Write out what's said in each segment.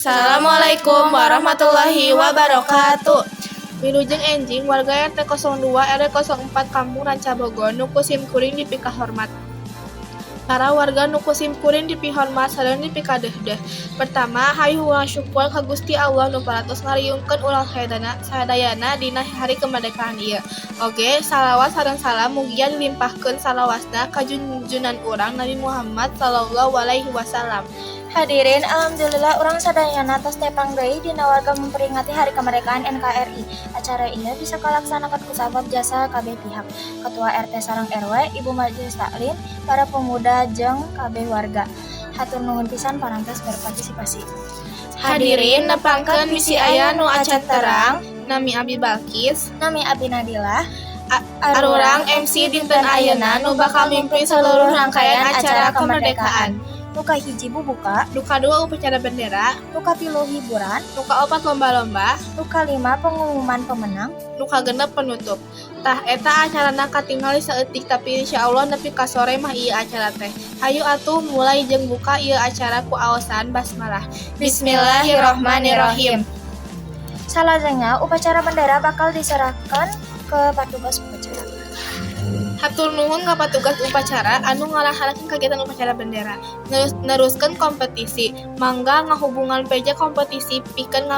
Assalamualaikum warahmatullahi wabarakatuh. Wilujeng enjing warga RT 02 RW 04 Kampung Rancabogo nu ku simkuring dipikahormat. Para warga nu ku simkuring dipihormat sareng dipikadeudeuh. Pertama, hayu urang syukur ka Gusti Allah nu parantos ngariungkeun urang sadayana dina hari kemerdekaan ieu. Oge, salawat sareng salam mugia dilimpahkeun salawasna ka junjunan urang, Nabi Muhammad sallallahu alaihi wasallam. Hadirin, alhamdulillah urang sadayana tos tepang deui dina warga memperingati Hari Kemerdekaan NKRI. Acara ieu bisa kalaksanakan kusabab jasa kabeh pihak. Ketua RT sareng RW, Ibu Majelis Taklim, para pemuda jeung kabeh warga. Hatur nuhun pisan parantos berpartisipasi. Hadirin, nepangkeun bisi aya nu acan terang, nami Abi Balkis. Nami Abi Nadila. Arurang MC dinten ayeuna nu bakal mimpin seluruh rangkaian acara kemerdekaan. Nu kahiji bubuka, Nu kadua upacara bendera, nu katilu hiburan, nu kaopat lomba-lomba, nu kalima pengumuman pemenang, nu kagenep penutup. Tah, eta acarana katingali saeutik, tapi insyaallah nepi ka sore mah ieu acara teh. Hayu atuh mulai jeung buka ieu acara ku aosan basmalah. Bismillahirrahmanirrahim. Salajengna upacara bendera bakal diserahkan ke patugas upacara. Hatur nuhun ka patugas upacara anu ngalaksanakeun kegiatan upacara bendera. Neruskeun kompetisi, mangga ngahubungan PJ kompetisi pikeun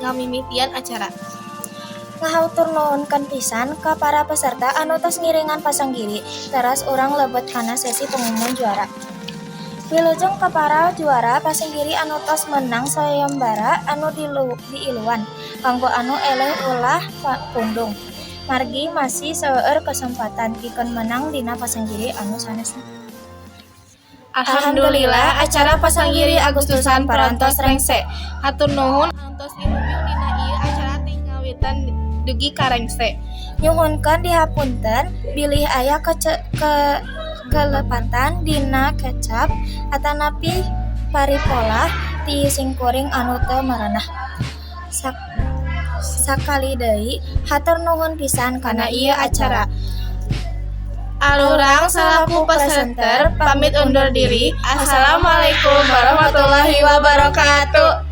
ngamimitian acara. Ngahatur nuhunkeun pisan ka para peserta anu tos ngiringan pasanggiri. Teras urang lebet kana sesi pengumuman juara. Wilujeng ka para juara pasanggiri anu tos menang sayembara anu diiluan. Kanggo anu eleh, ulah pundung. Margi masih seueur kesempatan pikeun menang dina pasanggiri anu sanesna. Alhamdulillah, acara pasanggiri Agustusan parantos rengse. Hatur nuhun anu tos ilubiung dina ieu acara ti ngawitan dugi ka rengse. Nyuhunkeun dihapunten bilih aya kelepatan dina kecap atanapi paripolah ti simkuring anu teu merenah. Sakali deui hatur nuhun pisan kana ieu acara. Arurang salaku presenter pamit undur diri. Assalamualaikum warahmatullahi wabarakatuh.